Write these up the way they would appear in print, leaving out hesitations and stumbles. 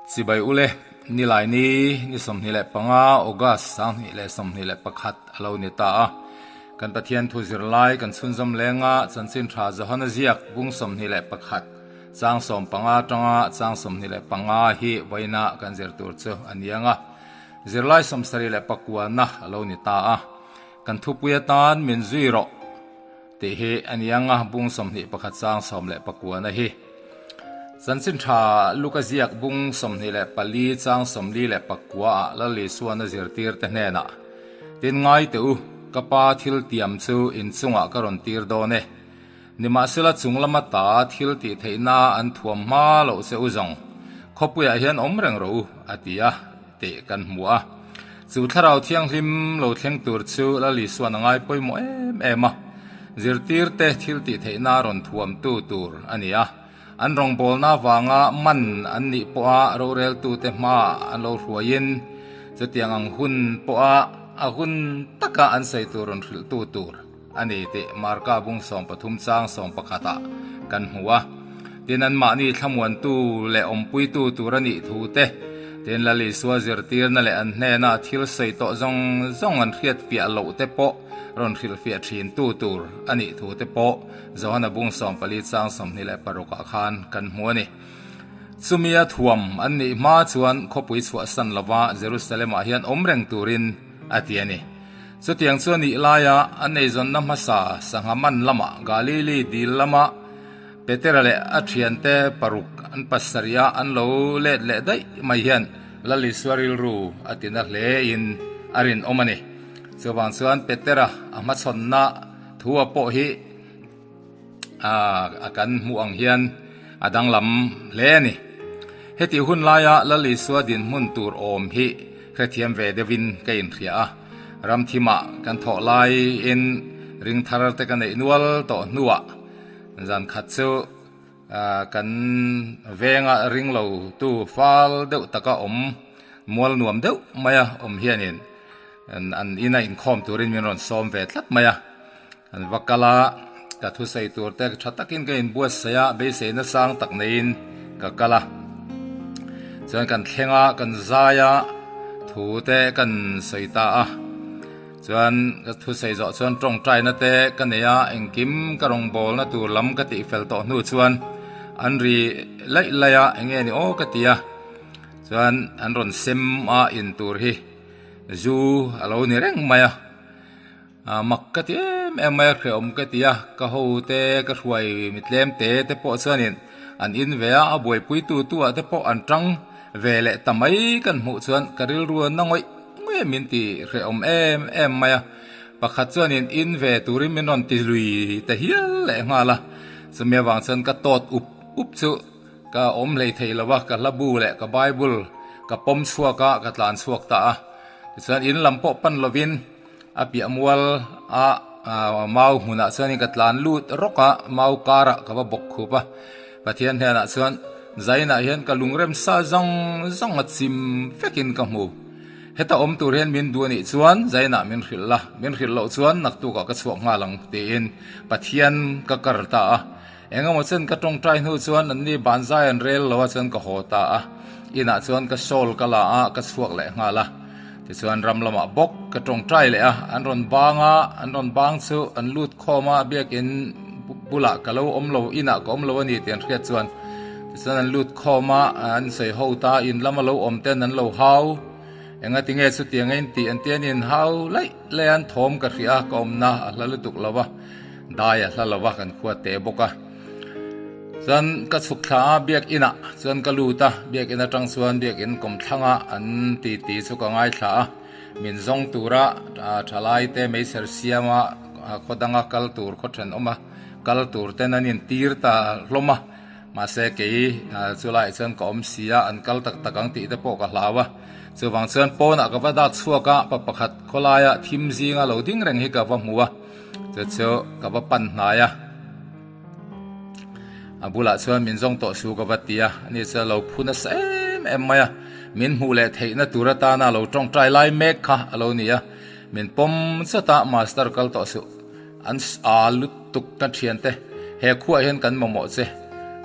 Chibai ule, Nilai ni ni 25 August 2021 a lo ni ta a. Kan Pathian thu zirlai kan chhunzawm lenga chanchin tha Johana ziak bung 21 chang 15 atanga chang 25 hi vawiina kan zir tur chu a ni ang a. Zirlai 79 na a lo ni ta a. Kan thupui atan min zui rawh tih hi a ni ang a, bung 21 chang 19 na hi. Chanchin tha Luka ziak bung 24 chang 49 ah Lal Isuan a zirtir te hnenah, Tin ngai teh u, ka pa thil tiam chu in chungah ka rawn tir dawn e. Nimahsela chung lama ta thil tih theihna an thuam hma loh che u zawng, khawpuiah hian awm reng rawh u, a ti a, tih kan hmu a. Chu thlarau thianghlim lo thleng tur chu Lal Isuan a ngai pawimawh em em a, zirtirte thil tih theihna rawn thuamtu tur a ni a. An rawngbawlna avanga man an nih pawha roreltute hmaah an lo hruaiin, chutiang ang hun pawha a hun taka an sawi tur rawn hrilhtu tur a ni tih Marka bung 13 chang 11 ah kan hmu a. Tin, anmahni thlamuantu leh awmpuitu tur a nih thu te, tin Lal Isua zirtirna leh an hnena thil sawi tawh zawng zawng an hriatfiah loh te pawh rawn hrilhfiah thintu tur a nih thu te pawh Johana bung 14 chang 26 ah khan kan hmu a ni. Chumia thuam an nih hma chuan khawpui chhuahsan lova Jerusalem ah hian awm reng turin a ti a ni. Chutiang chu a nih laia an eizawnna hmasa sangha man lamah Galili dil lama Petera leh a thiante paruk an pasarih a an lo let leh daih mai hian Lal Isua rilru a tina hle in a rinawm a ni. Chuvang chuan Petera a hmachhawnna thu a pawh hi a kan hmuh ang hian a danglam hle a ni. Heti hun laia Lal Isua dinhmun tur awm hi hrethiam ve deuhin ka inhria a. Ramthimah kan thawh laiin ring thar te ka neih nual tawh hnuah zan khat chu kan venga ring lo tu fal deuh taka awm mual nuam deuh maia awm hianin an ina inkhawm turin min rawn sawm ve tlat mai a. An va kal a, ka thusawi tur te tha takin ka inbuatsaih a, beiseina sang tak neiin ka kal a. Chuan kan thleng a, kan zai a, thu te kan sawi ta a. Chuan ka thusawi zawh chuan tawngtaina te ka nei a, engkim ka rawngbawlna tur lam ka tihfel tawh hnu chuan an ri laih laih a, eng nge ni aw ka ti a. Chuan an rawn sem a in tur hi zu a lo ni reng mai a. Mak ka ti em em mai a, hrehawm ka ti a, ka ho te ka hruai mi tlem te te pawh chuanin an in ve a, a buaipui tu tu ah te pawh an tang ve leh ta mai kan hmuh chuan ka rilru a na ngawih ngawih min ti hrehawm em em mai a, pakhat chuanin in ve turin min rawn ti lui ta hial leh nghal a, chumi avang chuan ka tawt up up chu ka awm hlei thei lo a, ka hlabu leh ka bible ka pawm chhuak a, ka tlan chhuak ta a, tichuan in lam pawh pan lovin. A piah mual a mau hmunah chuanin ka tlan lut rawk a, mau karah ka va bawk khup a. Pathian hnenah chuan Zainah hian ka lungrem sa zawng zawng a chim vekin ka hmu. Heta awm tur hian min duh a nih chuan Zainah min hrilh la, min hrilh loh chuan naktukah ka chhuak nghal ang tiin Pathian ka kar ta a. Engemaw chen ka tawngtai hnu chuan anni banzai an rel lo a chuan ka haw ta a, inah chuan ka shawl ka la a, ka chhuak leh nghal a. Tichuan ram lamah bawk ka tawngtai leh a, an rawn bang a, an rawn bang chu an lut khawm a, biakin bulah ka lo awm lo, inah ka awm lo a ni tih an hriat chuan tichuan an lut khawm a, an sawi ho ta, in lama lo awm ten an lo hau, engatinge chutiang a intih an tia niin hau laih laih a, an thawm ka hria a, ka awmna a hla lutuk lo va. Dai a hla lo va kan khua teh bawk a. Chuan ka chhuk thla a biakin ah chuan ka lut a, biakin atang chuan biakin kawmthlang a an ti ti chu ka ngaithla a. Min zawng tura thalai te meichher siam a khaw danga kal tur khaw thenawm a kal tur ten an intir ta hlawm a. Mahse kei chulaiah chuan ka awm si a, an kal tak tak ang tih te pawh ka hlau a. Chuvang chuan pawnah ka va dak chhuak a, pa pakhat khawlaia thim zinga lo ding reng hi ka va hmu a. Chu chu ka va pan hnai a, a bulah chuan min zawng tawh su ka va ti a, ani chu a lo phu nasa em em mai a, min hmuh leh theihna tur atana lo tawngtai lai mek kha a lo ni a, min pawm chawt a, master kal tawh suh, an a lutuk ka thiante, he khuah hian kan mamawh che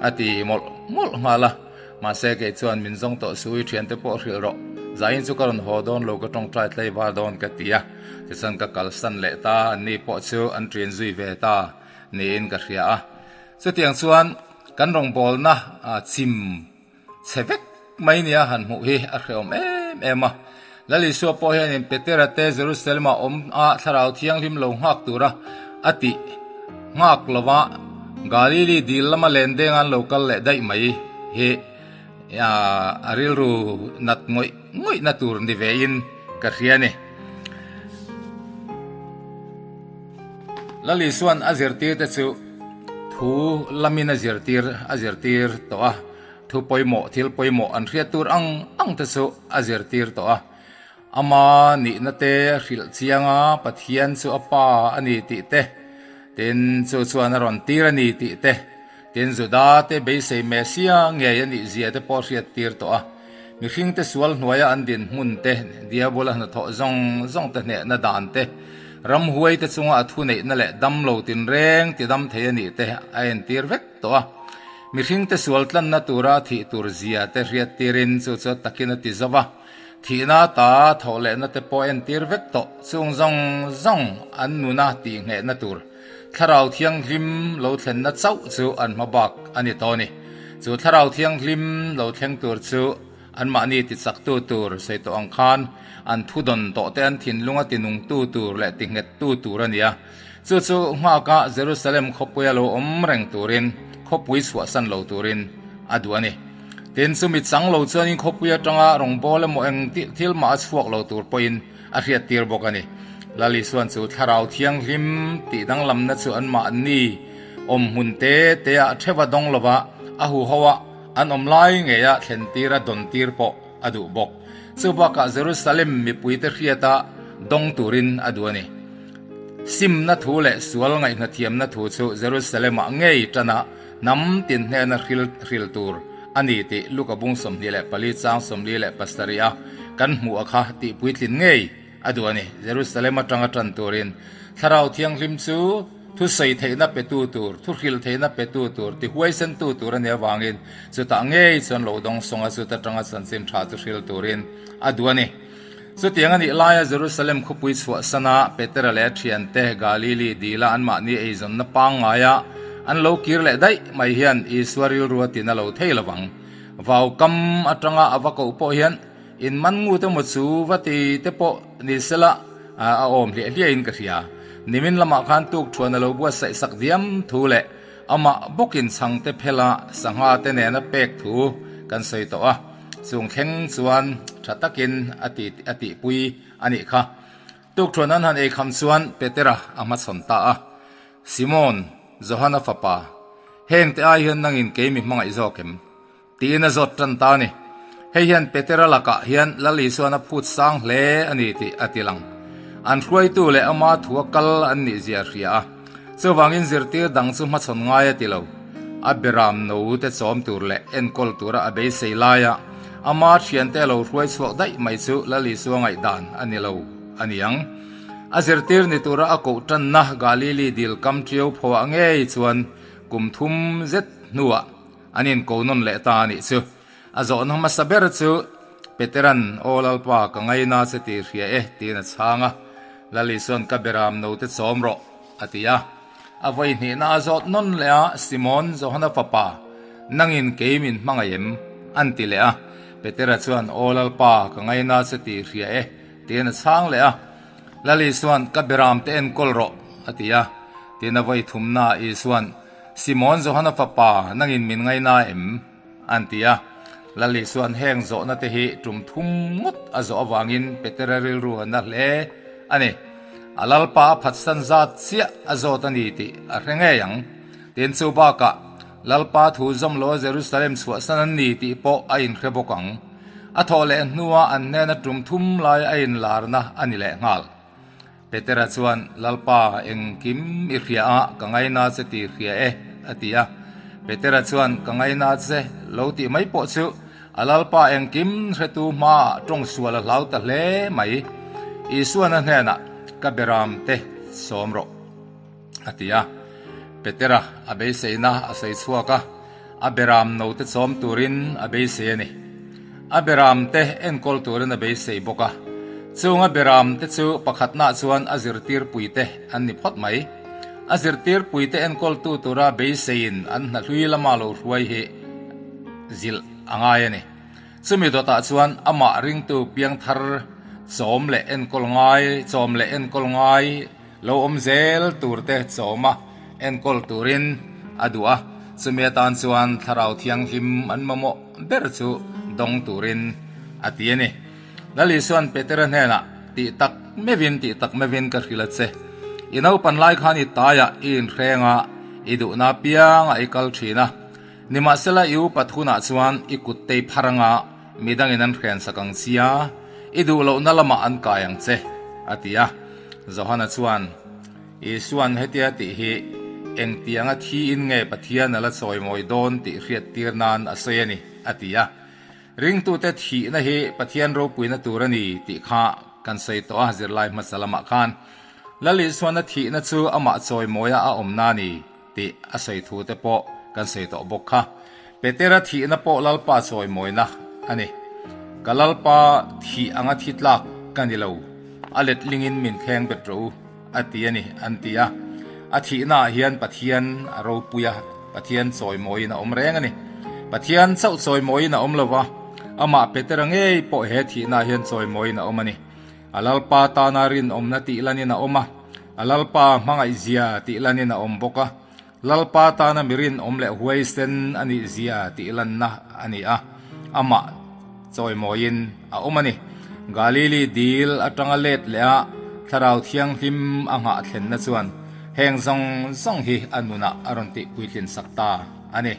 a ti mawlh mawlh nghal a. Mahse kei chuan min zawng tawh su i thiante pawh hrilh rawh. Zain chu ka rawn haw dawn lo ka tawngtai tlei var dawn ka ti a. Tichuan ka kalsan leh ta, anni pawh chu an ṭin zui ve ta niin ka hria a. Chutiang chuan kan rawngbawlna chim chhe vek mai nia han hmuh hi a hrehawm em em a. Lal Isua pawh hianin Petera te Jerusalem-ah awm a Thlarau Thianghlim lo nghak tura a tih nghak lova Galili dil lama len deng an lo kal leh daih mai hi a rilru nat ngawih ngawihna tur ni vein ka hria a ni. Lal Isua'n a zirtirte chu thu lamin a zirtir a zirtir tawh a. Thu pawimawh, thil pawimawh an hriat tur ang ang te chu a zirtir tawh a. Ama nihna te a hrilh chiang a, Pathian chu a Pa a ni tih te, tin chu chuan a rawn tir a ni tih te, tin Juda te beisei Messia ngei a nih zia te pawh a hriat tir tawh a. Mihring te sual hnuaia an dinhmun te, Diabola hnathawh zawng zawng te hnehna dan te, ramhuai te chunga a thuneihna leh damlo tinreng tidam thei a nih te a entir vek tawh a. Mihringte sual tlanna tura thih tur zia te hriat tirin chu chu takin a ti zo va, thihna ta thawh lehna te pawh entir vek tawh chung zawng zawng an nuna tihnghehna tur Thlarau Thianghlim lo thlenna chauh chu an hma bak a ni tawh a ni. Chu Thlarau Thianghlim lo thleng tur chu anmahni tichaktu tur sawi tawh ang khan an thudawn tawh te an thinlunga tinungtu tur leh tinghettu tur a ni a. Chu chu nghaka Jerusalem khawpuia lo awm reng turin, khawpui chhuahsan lo turin a duh a ni. Tin, chumi chang lo chuanin khawpui atanga rawngbâwl emaw eng thil mah a chhuak lo tur pawhin a hriattir bawk a ni. Lal Isuan chu Thlarau Thianghlim tih danglamna chu anmahni awm hmun te teah theuh a dawng lova, a huho a an awm lai ngeia thlentir a dawntir pawh a duh bawk. Chu bakah Jerusalem mipuite hriata dawng turin a duh a ni. Simna thu leh sual ngaihhnathiamna thu chu Jerusalem-ah ngei tana hnam tin hnena hril hril tur a ni tih Luka bung 24 chang 47 a kan hmuh a kha tih puitlin ngei a duh a ni. Jerusalem atanga tan turin Thlarau Thianghlim chu thu sawi theihna petu tur, thu hril theihna petu tur, ti huaisentu tur a nih avangin chutah ngei chuan lo dawng sawng a, chuta tanga chanchin tha chu hril turin a duh a ni. Chutiang a nih laia Jerusalem khawpui chhuahsana Petera leh a thiante Galili dila anmahni eizawnna pangngaia an lo kir leh daih mai hian Isua rilru a tina lo thei lo vang. Vau kam atanga a va koh pawh hian in man ngut emaw chu va ti te pawh ni sela a awm hliah hliahin ka hria. Nimin lamah khan tukthuan a lo buatsaih sak diam thu leh amah bawkin chhangte phela sangha te nena pek thu kan sawi tawh a. Chung thleng chuan tha takin a ti a tihpui a nih kha. Tukthuan an han ei kham chuan Petera a hmachhawn ta a, Simon, Johana fapa, hengte ai hian nangin kei mi hmangaih zawk em? tiin a zawt tan ta a ni. Hei hian Petera lakah hian Lal Isuan a phut sang hle a ni tih a ti lang. An hruaitu leh ama thua kal an nih zia a hria a. Chuvangin zirtir dang chu hmachhawn ngai a ti lo. A beram no te chawm tur leh enkawl tura a beisei laia ama thiante a lo hruai chhuak daih mai chu Lal Isua ngaihdan a ni lo a ni ang. A zirtir ni tura a koh tanna Galili dil kam ṭiau phoah ngei chuan kum thum zet hnuah an inko nawn leh ta a nih chu. A zawhna hmasa ber chu Peteran, Aw Lalpa, ka ngaina che tih hria e, tiin a chhang a. Lal Isuan ka beram no te chawm rawh, a ti a. A vawi hnihna a zawt nawn leh a, Simon, Johana fapa, nangin kei min hmangaih em? an ti leh a. Petera chuan, Aw Lalpa, ka ngaina che tih hria e, tiin a chhang leh a. Lal Isuan, Ka beram te enkawl rawh, a ti a. Tin a vawi thumnaah Isuan, Simon, Johana fapa, nangin min ngaina em? An ti a. Lal Isuan heng zawhna te hi tum thum ngawt a zawh avangin Petera rilru a na hle a ni. A Lalpa a phatsan zat chiah a zawt a ni tih a hre ngei ang. Tin chu bakah Lalpa thu zawm lo a Jerusalem chhuahsan an ni tih pawh a inhre bawk ang. A thawh leh hnua an hnena tum thum lai a inlarna a ni leh nghal. Petera chuan, Lalpa, engkim i hria a, ka ngaina che tih hria e, a ti a. Petera chuan, Ka ngaina che, lo tih mai pawh chu a Lalpa engkim hretu hmaah tawng sual a hlau ta hle mai. Isuan a hnenah, Ka beram te sawm rawh, a ti a. Petera a beiseina a sawi chhuak a. A beram note chawm turin a beisei a ni. A beram te enkawl turin a beisei bawk a. Chung a beram te chu pakhatnaah chuan a zirtirpuite an ni phawt mai. A zirtirpuite enkawltu tura beiseiin an hna hlui lama lo hruai hi zilh a ngai a ni. Chumi dawtah chuan amah ringtu piangthar chawm leh enkawl ngai chawm leh enkawl ngai lo awm zel turte chawma enkawl turin a duh a, chumi atan chuan Thlarau Thianghlim an mamawh ber chu dawng turin a ti a ni. Lal Isua'n Petera hnenah, Tih tak meuhin, tih tak meuhin ka hrilh a che. I naupan lai khan i taiah i inhreng a, i duhna apiangah i kal thin a. Nimahsela i upat hunah chuan i kut tei phar anga midangin an hrensak ang chia, i duh lohna lamah an kai ang che, a ti a. Johana chuan, Isua'n hetia tih hi engtianga thiin nge Pathian a la chawimawi dawn tih hriattir nan a sawi a ni, a ti a. Ringtute thihna hi Pathian ropuina tur a ni tih kha kan sawi tawh a zirlai hmasa lamah khan. Lal Isuana thihna chu amah chawimawia a awmna a ni. Tih a sawi thu te pawh kan sawi tawh bawk kha. Petera thihna pawh Lalpa chawimawina a ni. Ka Lalpa thih anga thi tlak ka ni lo, a letlingin min thleng bet rawh u, a ti a ni, an ti a. A thihnaah hian Pathian a ropui a, Pathian chawimawiin a awm reng a ni. Pathian chauh chawimawiin a awm lo va, amah Petera ngei pawh he thihnaah hian chawimawiin a awm a ni. A Lalpa tana rinawmna tih lanin a awm a, a Lalpa hmangaihzia tih lanin a awm bawk a, Lalpa tana mi rinawm leh huaisen a nihzia tih lanna a ni a, amah chawimawiin a awm a ni. Galili dil atanga let leh a Thlarau Thianghlim a nghah thlenna chuan heng zawng zawng hi a nunah a rawn tih puitlin sak ta a ni.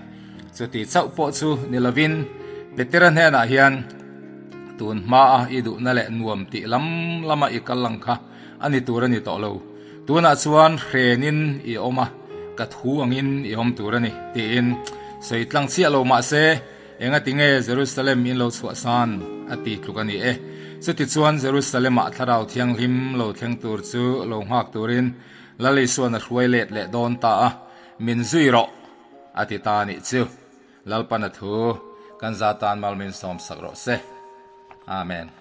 Chuti chauh pawh chu ni lovin Petera hnenah hian, Tun hmaa i duhna leh nuam tih lam lama i kal ang kha a ni tur a ni tawh lo. Tunah chuan hrenin i awm a, ka thu angin i awm tur a ni, tiin sawi tlang chiah lo mah se, engati nge Jerusalem in lo chhuahsan a ti tluk a ni e. Chutichuan Jerusalem-ah Thlarau Thianghlim lo thleng tur chu lo nghak turin Lal Isuan a hruai let leh dawn ta a, Min zui rawh, a ti ta a nih chu. Lalpana thu kan za tan mal min sawmsak rawh se. Amen.